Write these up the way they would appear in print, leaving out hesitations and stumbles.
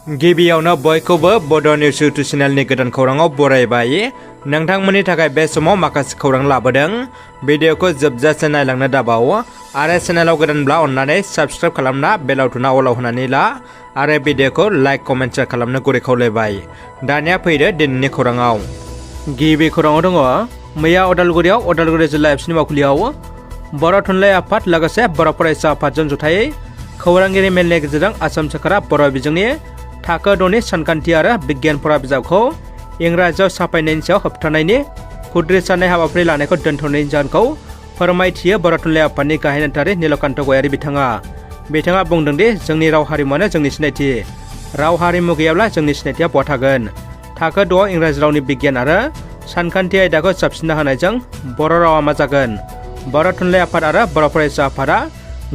गिबियावनो बयखौबो बड' निउस इउटुब चेनेलनि गोदान खौराङाव बरायबाय। नोंथांमोननि थाखाय बे समाव माखासे खौरां लाबोदों। भिडिअखौ जोबजासे नायलांनो दाबाव आरो चेनेलाव गोदानब्ला अन्नानै साबस्क्राइब खालामना बेल आइकनआ अलाव होनानै ला आरो भिडिअखौ लाइक कमेन्ट शेयार खालामनो गुरै खावलायबाय। दानिया फैदो दिनैनि खौराङाव। गिबि खौराङाव दङ मैया अदालगुरि जिल्ला एबसुनि मावखुलियाव बर' थुनलाइ आफाद लोगोसे बर' फरायसा आफादजों जथायै खौरांगिरि मेलनि गेजेरजों आसाम सोरखारा बर' बिजोंनि थाखो 2नि सानखान्थि आरो बिगियान फरा बिजाबखौ इंराजियाव साफायनायनि सायाव होबथानायनि खुद्रिसारनाय हाबाफारि लानायखौ दोनथ'नायनि जाहोनखौ फोरमायथियो बर' थुनलाइ आफादनि गाहाय नेहाथारि नीलकान्त गयारी बिथाङा बुंदों दि जोंनि राव हारिमुआनो जोंनि सिनायथि। राव हारिमु गैयाब्ला जोंनि सिनायथिया बहा थागोन। थाखो 2 आव इंराजि रावनि बिगियान आरो सानखान्थि आयदाखौ जाबसिनना होनायजों बर' रावा मा जागोन। बर' थुनलाइ आफाद आरो बर' फरायसा आफादा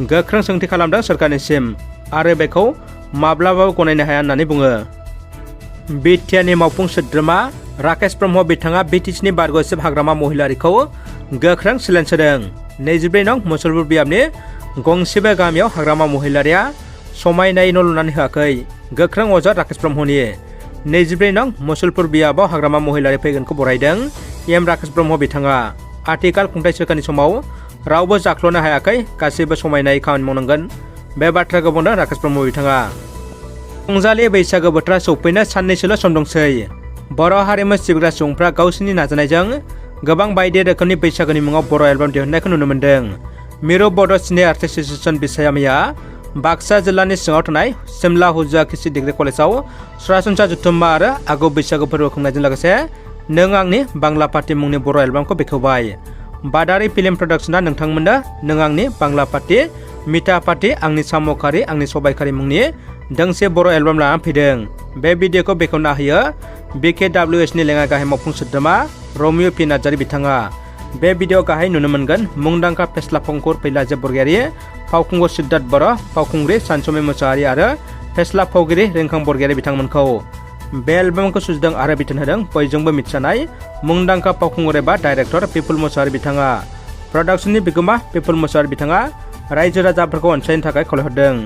गोख्रों सोंथि खालामदों सोरखारनिसिम आरो बेखौ माब्लाबाबो गनायनो हाया होननानै बुङो। बिटिआरनि मावफुं सोद्रोमा राकेश ब्रह्म बिथाङा बिटिसिनि बारग'सिब हाग्रामा महिलारिखौ गोख्रों चेलेन्ज होदों। 24 नं मुसलपुर बियाबनि गंसेबो गामियाव हाग्रामा महिलारिया समायनायै न' लुनानै होआखै। गोख्रों अजद राकेश ब्रह्मनि 24 नं मुसलपुर बियाबाव हाग्रामा महिलारि फैगोनखौ बरायदों एम राकेश ब्रह्म बिथाङा। आथिखाल खुंथाइ सोरखारनि समाव रावबो जाख्ल'नो हायाखै, गासैबो समायनायै खामानि मावनांगोन। बे बाथ्राखौ बुंदों राकेश ब्रह्म बिथाङा। रंजालि बैसागो बोथोरा सौफैनो साननैसोल' सम दंसै। बर' हारिमु सिबिग्रा सुबुंफ्रा गावसोरनि नाजानायजों गोबां बायदि रोखोमनि बैसागोनि मुङाव बर' एलबाम दिहुननायखौ नुनो मोन्दों। मिरु बड' सिने आर्ट एस'सिएशन बिसायामिया बाक्सा जिल्लानि सिङाव थानाय सिमला हुजुवा कृषि डिग्री कलेजाव सरासनस्रा जुथुम्मा आरो आगु बैसागो फोरबो खुंनायजों लोगोसे नों आंनि बांला पार्टी मुंनि बर' एलबामखौ बेखेवबाय। बादारि फिल्म प्रडाक्शना नोंथांमोननो नों आंनि बांला पार्टी, मिथा पार्टी, आंनि साम'खारि, आंनि सबायखारि मुंनि दोंसे बर' एलबाम लानानै फैदों। बे भिडिअखौ बेखेवना होयो BKWSनि लेङाइ गाहाय मावफुं सोद्रोमा रमिय' पि नार्जारि बिथाङा। बे भिडिअ गाहाय नुनो मोनगोन मुंदांखा फेस्ला फावखुंगुर फैलाजेब बरगयारी, फावखुंगुर सिद्धार्थ बर', फावखुंग्रि सानसुमै मुसाहारि आरो फेस्ला फावगिरि रिंखां बरगयारी बिथांमोनखौ। बे एलबामखौ सुजुदों आरो बिथोन होदों बयजोंबो मिथिजानाय मुंदांखा फावखुंगुर एबा डाइरेक्टर पिपुल मुसाहारि बिथाङा। प्रडाक्शननि बिगोमा पिपुल मुसाहारि बिथाङा रायजो राजाफोरखौ अनसायनो थाखाय खावलायहरदों।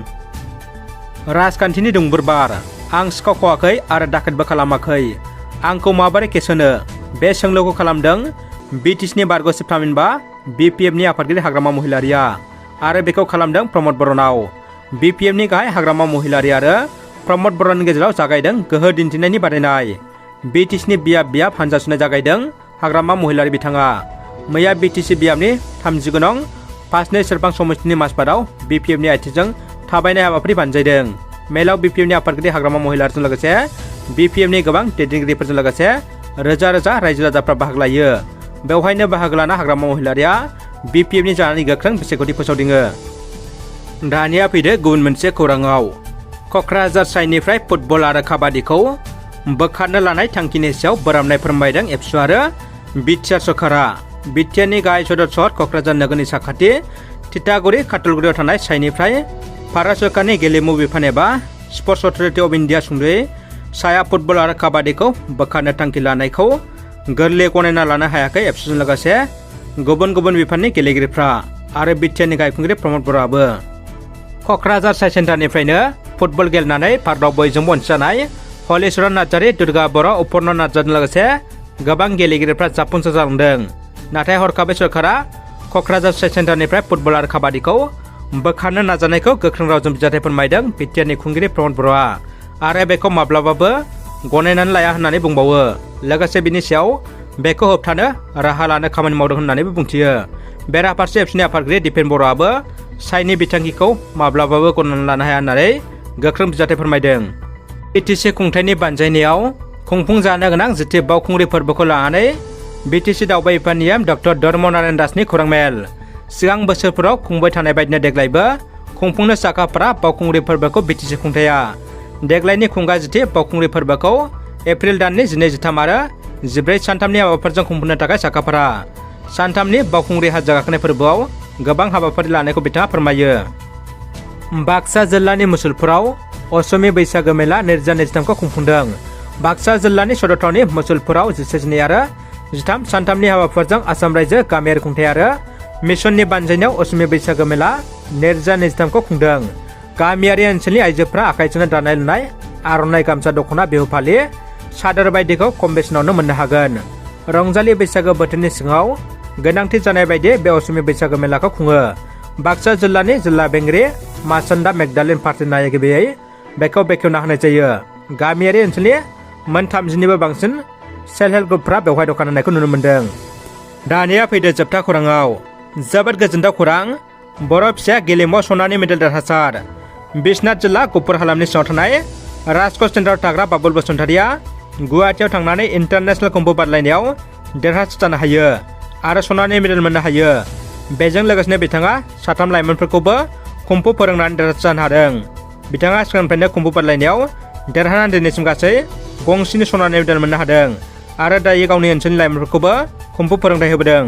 राजखान्थिनि दुंबुर बार, आं सिखाव खावाखै आरो दाखेदबो खालामाखै, आंखौ माबोरै केस होनो? बे सोंलुखौ खालामदों बिटिसिनि बारग'सिब थामहिनबा BPFनि आफादगिरि हाग्रामा महिलारिया आरो बेखौ खालामदों प्रमद बर'नाव। BPFनि गाहाय हाग्रामा महिलारि आरो प्रमद बर'नि गेजेराव जागायदों गोहो दिन्थिनायनि बादायनाय। बिटिसिनि बियाब हानजा सुनाय जागायदों हाग्रामा महिलारि बिथाङा। मैया बिटिसि बियाबनि 30 नं 5 सेरफां समितिनि माजबादाव BPFनि आथिंजों थाबायनाय हाबाफारि बानजायदों। मेलाव BPFनि आफादगिरि हाग्रामा महिलारिजों लोगोसे BPFनि गोबां दैदेनगिरिफोरजों लोगोसे रोजा रोजा रायजो राजाफ्रा बाहागो लायो। बेवहायनो बाहागो लाना हाग्रामा महिलारिया BPFनि जानानै गोख्रों बिसायख'थि फोसावदिङो। दानिया फैदो गुबुन मोनसे खौराङाव। क'क्राझार साइडनिफ्राय फुटबल आरो काबादिखौ बोखारनो लानाय थांखिनि सायाव बोराबनाय फोरमायदों एबसु आरो बिटिआर सरकारा। बिटिआरनि गाहाय सदर सहर क'क्राझार नोगोरनि साखाथि तितागुरि काटलगुरियाव थानाय साइडनिफ्राय भारत सरकारनि गेलेमु बिफान एबा स्पर्ट्स अथ'रिटि अफ इन्डिया सुंद'यै साया फुटबल आरो काबादिखौ बोखारनो थांखि लानायखौ गोरलै गनायना लानो हायाखै एबसुजों लोगोसे गुबुन गुबुन बिफाननि गेलेगिरिफ्रा आरो बिटिआरनि गाहाय खुंगिरि प्रमद बर'आबो। क'क्राझार साइ सेन्टारनिफ्रायनो फुटबल गेलेनानै भारताव बयजोंबो अनसायजानाय हलिचरन नार्जारि, दुर्गा बर', उपर्न नार्जारिजों लोगोसे गोबां गेलेगिरिफ्रा जाफुंसार जालांदों। नाथाय हरखाबै सरकारा क'क्राझार साइ सेन्टारनिफ्राय फुटबल आरो काबादिखौ बोखारनो नाजानायखौ गोख्रों रावजों बिजाथि फोरमायदों बिटिआरनि खुंगिरि प्रमद बर'आ आरो बेखौ माब्लाबाबो गनायनानै लाया होननानै बुंबावो। लोगोसे बिनि सायाव बेखौ होबथानो राहा लानो खामानि मावदों होननानैबो बुंथियो। बेराफारसे एबसुनि आफादगिरि दिपेन बर'आबो साइनि बिथांखिखौ माब्लाबाबो गनायनानै लानो हाया होननानै गोख्रों बिजाथि फोरमायदों। बिटिसि खुंथायनि बानजायनायाव खुंफुंजानो गोनां जिथि बावखुंग्रि फोरबोखौ लानानै बिटिसि दावबाय बिफाननि डक्टर धर्म नारायण दासनि खौरां मेल। सिगां बोसोरफोराव खुंबाय थानाय बायदिनो देग्लायबो खुंफुंनो साखाफारा बावखुंग्रि फोरबोखौ बिटिसि खुंथाया। देग्लायनि खुंगा जिथि बावखुंग्रि फोरबोखौ एप्रिल दाननि 12, 13 आरो 14 सानथामनि हाबाफारिजों खुंफुंनो थाखाय साखाफारा। सानथामनि बावखुंग्रि हाजो गाखोनाय फोरबोआव गोबां हाबाफारि लानायखौ बिथाङा फोरमायो। बाक्सा जिल्लानि मुसलपुराव असमि बैसागो मेला 2023खौ खुंफुंदों। बाक्सा जिल्लानि सदरथावनि मुसलपुराव 14, 12 आरो 13 सानथामनि हाबाफारिजों आसाम रायजो गामियारि खुंथाय आरो मिशननि बानजायनायाव असमि बैसागो मेला 2023खौ खुंदों। गामियारि ओनसोलनि आइजोफ्रा आखाइजोंनो दानाय लुनाय आर'नाइ गामसा दख'ना बिहु फालि सादोर बायदिखौ खम बेसेनावनो मोननो हागोन। रंजालि बैसागो बोथोरनि सिङाव गोनांथि जानाय बायदि बे असमिया बैसागो मेलाखौ खुङो। बाक्सा जिल्लानि जिल्ला बेंगिरि मासोन्दा मेगदालिन पार्टी नायगिरियै बेखौ बेखेवना होनाय जायो। गामियारि ओनसोलनि मोन 30निबो बांसिन सेल्फ हेल्प ग्रुपफ्रा बेवहाय दखान होनायखौ नुनो मोन्दों। दानिया फैदो जोबथा खौराङाव। जोबोद गोजोनथाव खौरां। बर' फिसाया गेलेमुआव सनानि मेडेल देरहासार। बिश्वनाथ जिल्ला गहपुर हालामनि सिङाव थानाय राजक'ट सेन्टाराव थाग्रा बाबुल बसुमतारिया गुवाहाटीयाव थांनानै इन्टारनेशनेल कुम्फु बादायलायनायाव देरहासार जानो हायो आरो सनानि मेडेल मोननो हायो। बेजों लोगोसेनो बिथाङा 3 लाइमोनफोरखौबो कुम्फु फोरोंनानै देरहासार जानो हादों। बिथाङा सिगांनिफ्रायनो कुम्फु बादायलायनायाव देरहानानै दिनैसिम गासै गंसेनि सनानि मेडेल मोननो हादों आरो दायो गावनि ओनसोलनि लाइमोनफोरखौबो कुम्फु फोरोंथाय होबोदों।